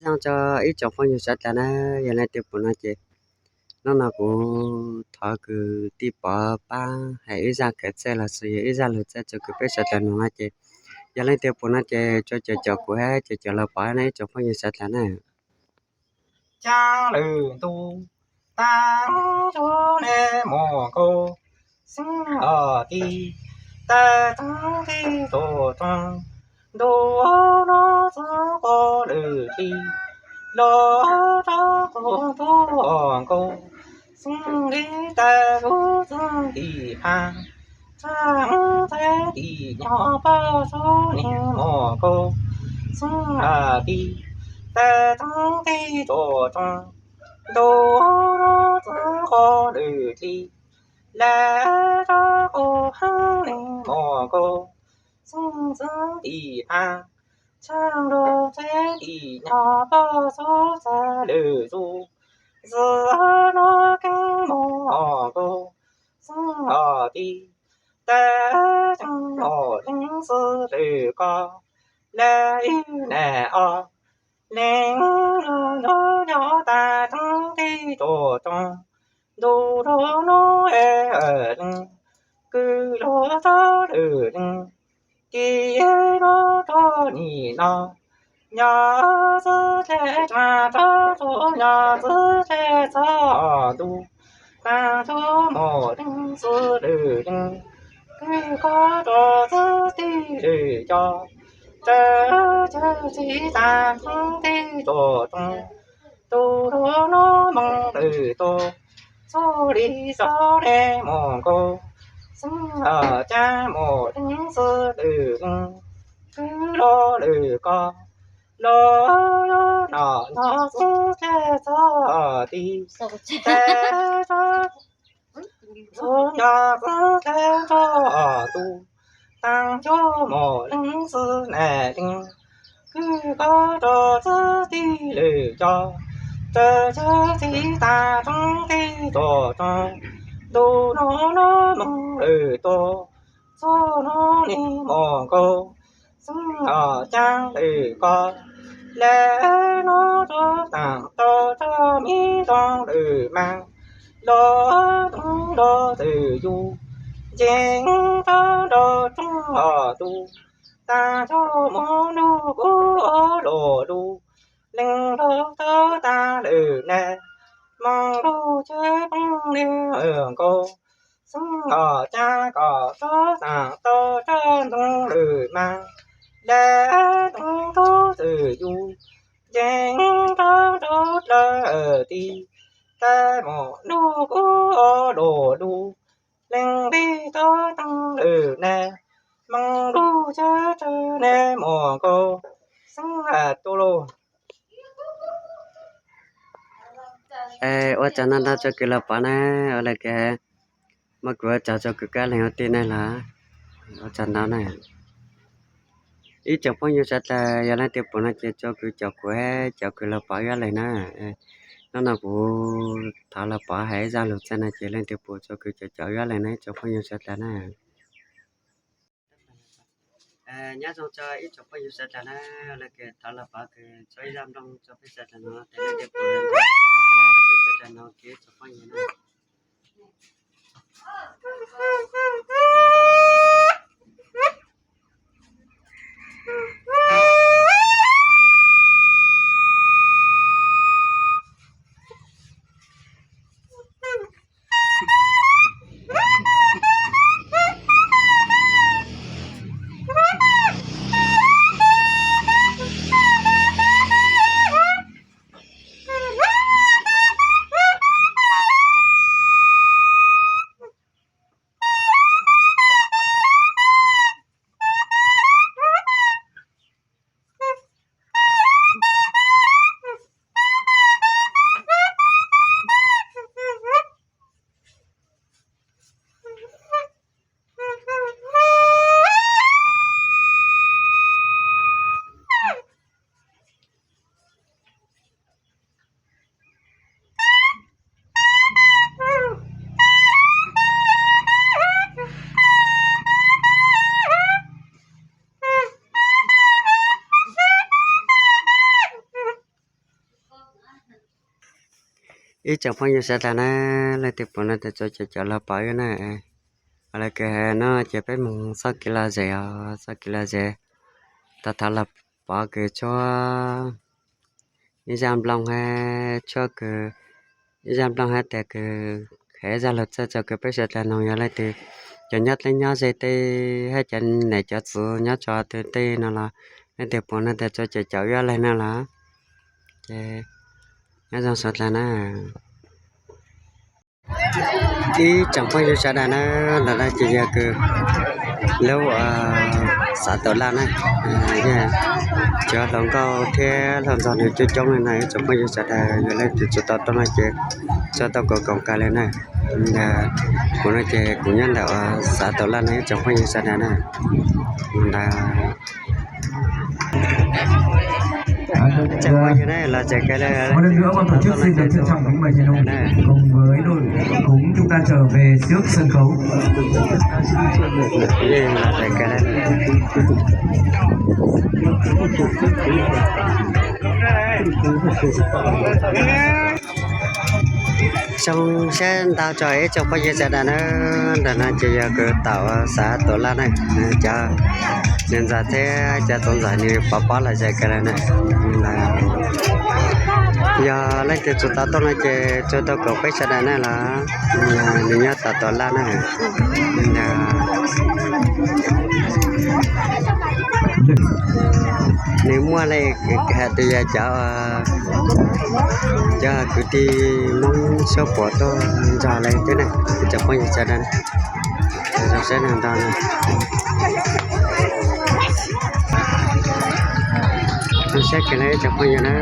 Zoo tso ib tsoom phooj ywg sawv daws na, yog leej twg pum no ces hnub no kuv thov kws tij Pov pab hais ib zaj kawm txawj los sis yog ib zaj lug txawj rua kws peb sawv daws noog no ces yog leej twg pum no ces tsuas caum caum kuv hab caum caum los pov na ib tsoom phooj ywg sawv daws na. Caab lwm ntu, taag cov neeg muaj nkaus, xeeb os tij, taag taag tij tuam tsoog, ntu nub txwv quas lwm tij, los rov quas tub os nkaus, xeeb li taag lub txwv tim phaab, tsaab txhab tim nyob pab txhua neeg muaj nkaus, xeeb os tij, taag taag tij tuam tsoog, ntu nub txwv quas lwm tij, lawv rov quas hab neeg muaj nkaus, xeeb txwv tim phaab, tsaab nrug txhab tim nyob pab txhua txag lwm tug, txwv nub keeb muaj nkaus, xeeb os tij, taag ceeb muaj leej xwb lwm koj, lawv ib nam os, leej nrug nyob taag taag tij tuam tsoog, ntu nub es leej, kws lug txhab lwm leej, kis nub rua nim no, nyob txwv dlej tsaab tsob txuj, nyob txwv dlej txhab ntu, taag tub muaj leej xwb lwm leej, kws koj rua txwv tij lwm cov, raws cawg txhij taag tub tij tuam tsoog, ntu nub moog lwm tug, txhua li tsob neeg muaj nkaus, xeeb os caab muaj leej xwb lwm leej, kws lug lwm koj, lug nov nyob txwv dlej txhab tij, txhua nyob txwv dlej txhab ntu, taag cub muaj leej xwb nam leej, kws koj rua txwv tij lwm cov, raws cawg txhij taag tub tij tuam tsoog, ntu nub nub moog lwm tug, txhua nub neeg muaj nkaus, xeeb os caab lwm koj, lawv nub rua taam tau rua miv ntoo lwm maag, lug ntoo nrug txwm yug, nceeg rua nrug tsoog os ntu, taag cub muaj nub kub lug lug, leej lug tau taag lwm nab, moog lug cawg poob neeg nkaus, xeeb os caab koj rua taam tau rua ntoo lwm maag, lawv ntoo nrug txwm yug, nceeg rua nrug dlawg tij, taag muaj nub kub lug lug, leej nqig tau taag lwm nab, moog lug cawg rua neeg muaj nkaus, xeeb os tu lug. Ua tsaug ntau ntau rua kws los pov na, ua le kws muaj kuv ua tsaug rua kws kab leeg ua tij neej los ua tsaug ntau na. Ib tsoom phooj ywg sawv daws yog leej twg pum no ces rua kws caum kuv hab caum kws los pov ib leeg na. Hnub no kuv thov los pov hais ib zaj lug txawj no ces leej twg pum rua kws caum caum ib leeg na ib tsoom phooj ywg sawv daws na. Nyob zoo rua ib tsoom phooj ywg sawv daws na, le kws thov los pov kws tso ib zaj nplooj rua peb sawv daws no, tes leej twg pum rua peb sawv daws no kws ib tsoom phooj ywg na. Ib tsoom phooj ywg sawv daws na, leej twg pom no tes tso caum caum los pom wb na. Lawv kws hais no ces peb mus txoj kev lom zem os, txoj kev lom zem. Tau thov los pov kws tshuab ib zaj nplooj hab tshuab kws ib zaj nplooj hab tes kws hais ib zaj lug txawj tso kws peb sawv daws noog. Yog leej twg cov nyob dleb nyob ze tej hab cov niam cov txiv nyob tso twg tej no los leej twg pom no tes tso caum caum wb ob leeg na los ces nyob zoo sawv daws na. Ib tsoom phooj ywg sawv daws na, ntawm no ces yog kws lub xav tau laj na, yog cov hluas nkauj thiab hluas ntxhais nws coob coob li na. Ib tsoom phooj ywg sawv daws yog leej twg tsis tau tuaj no ces tso tau kom koom kawg li na. Kuv no ces kuv nyob ntawm xav tau laj na ib tsoom phooj ywg sawv daws na. Ntawd Một lần nữa ban tổ chức xin được trân trọng kính mời Hiền Hùng cùng với đội cúng chúng ta trở về trước sân khấu. Zoo siab ntau tso ib tsoom phooj ywg sawv daws na, ntawm no ces yog kws tau xav tau laj na, cov nws ntxhais thiab cov txoov ntxhais nws pov pob lom zem kawg li na. Yog leej twg tsis tau tuaj no ces tso tau kom peb sawv daws na los nws nyob tau tau laj na. Nws muaj li hais tias yog cov, cov kwv tij Hmoob suab puam tuaj nrog li thiab na, ib tsoom phooj ywg sawv daws. Zoo siab na ntau no. Zoo siab kawg li ib tsoom phooj ywg na.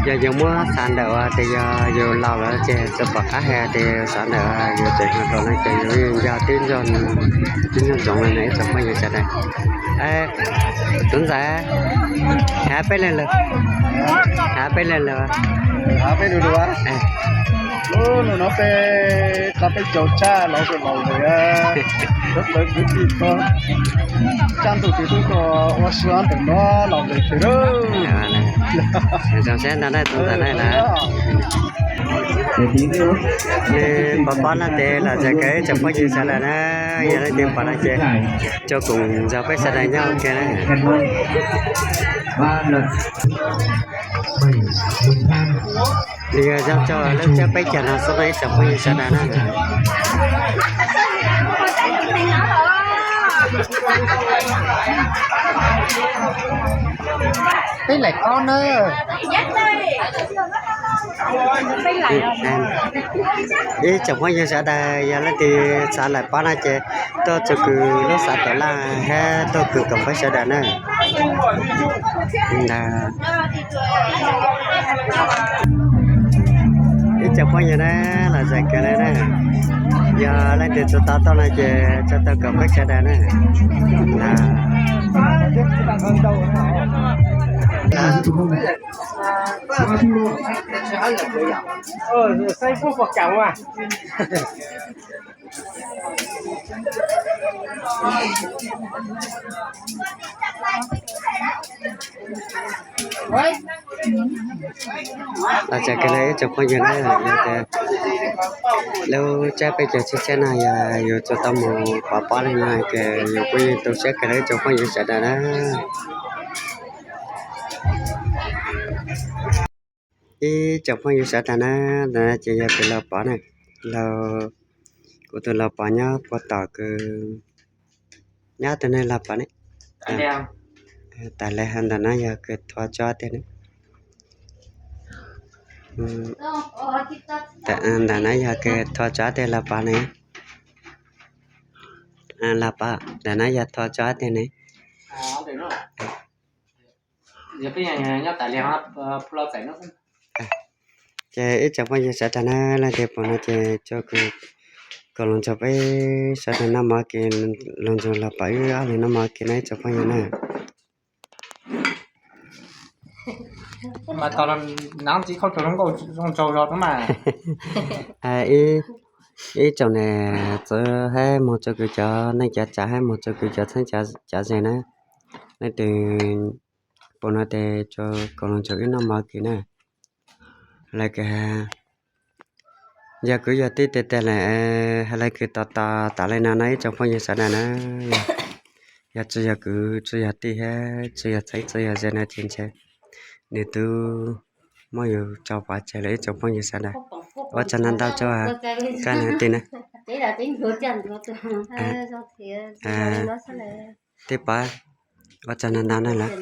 Yog yus muab xav ntawm uas tias yog yus laus lawm ces tsis pom qab hais tias xav ntawm yus tseem hluas no ces yus yeej nco tib nco, tib nco ntsoov li na ib tsoom phooj ywg sawv daws. Tub ntxawm, hais peb leeg lus, hais peb leeg lus. Peb lus lus, lub no peb, peb caug tshaj los laus lawm, txawv kwv tij ko, tshaj ntuj twb tuaj ua si ntawm no los lawm ces. Zoo siab ntau na tub ntxawm na. Nws pov pob no ces lom zem kawg ib tsoom phooj ywg sawv daws na, yog leej twg pom no ces tso koom nrog peb sawv daws nyob ua ke na. Nws yog zoo tso lub tsiab peb caug no xwb na ib tsoom phooj ywg sawv daws na. Peb laim pob na. Ib tsoom phooj ywg sawv daws yog leej twg xav laim pob no ces tuaj txug kws lub xav tau laj hab tuaj kws koom peb sawv daws na. Ib tsoom phooj ywg na, lom zem kawg li na. Yog leej twg tsis tau tuaj no ces tso tau kom peb sawv daws na. Lom zem kawg li ib tsoom phooj ywg na, yog tias lub tsiab peb caug tshiab tshiab no yog yus tsis tau mus pov pob li no ces yus kuj yeej tu siab kawg li ib tsoom phooj ywg sawv daws na. Ib tsoom phooj ywg sawv daws na, ntawm no ces yog kws los pov na, los, kuv tus los pov nyob puag tom kws, nyob tus neeg los pov ne, tas li ntawm no yog kws thua tso tiag ne. Ntawm no yog kws thua tso tiag los pov ne. Los pov ntawm no yog thua tso tiag ne. Ces ib tsoom phooj ywg sawv daws na, leej twg pom no ces tso kws koom lus nrog peb sawv daws noj mov ua ke, lus nrog los pom wb ob leeg noj mov ua ke na ib tsoom phooj ywg na. Ib tsoom niam txiv hab moog tso kws cov neej cov tsav hab moog tso kws cov txheeb cov ze na, leej twg pom no ces tso koom lus nrog wb noj mov ua ke na. Lawv kws yog kwv yog tij tiag tiag lawm, lawv kws tos tos tas li no no ib tsoom phooj ywg sawv daws na. Yog tsis yog kwv tsis yog tij thiab tsis yog txheeb tsis yog ze no ces ntshe nws twb muab yus tso pov tseg lawm ib tsoom phooj ywg sawv daws. Ua tsaug ntau ntau tso, koj leej ua tij na. Tij Pov, ua tsaug ntau ntau na lawm,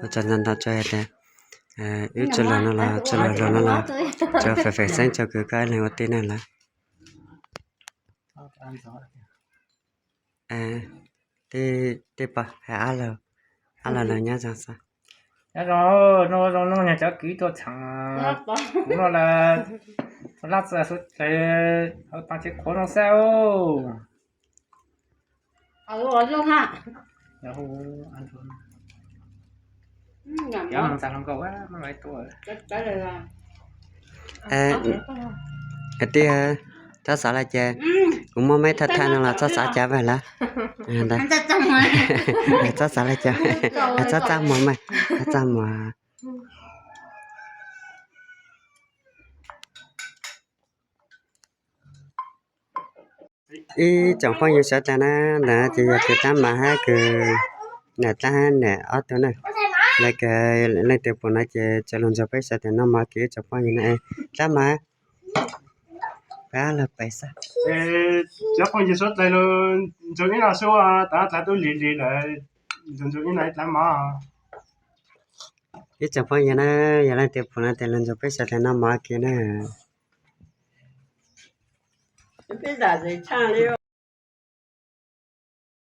ua tsaug ntau ntau tso hais tias wb tsis los no los tsis los luag no los tsuas feem feem xeeb tso kws koj leej ua tij na lawm. Tij Pov hais ob lo lus nyob zoo xwb. Nyob zoo, nub zoo nub nyag cov kwv tuaj txheem kuv no lawm, laj txawj suav dlawg hauv tag tsev qhuav no xwb. Tij, txhob xav li cas, kuv muab meb thaj thaj no los txhob xav cas vag lawm. Txhob xav li cas, txhob txaj muag mas, txhob txaj muag. Ib tsoom phooj ywg sawv daws na, ntawm no ces yog tus Dab Mas hab kws niam dlaab hab niam ob tug na. Lawv kws leej twg pum no ces tsuas lug nrug peb sawv daws noj mov kws ib tsoom phooj ywg na. Dab Mas, peb lug pem xwb. Cov phooj ywg sawv daws lug nrug ib no xwb, tav dlav tub lig lig lawm, nrug ib no ib dlaab mov. Ib tsoom phooj ywg na, yog leej twg pum no ces lug nrug peb sawv daws noj mov kws na.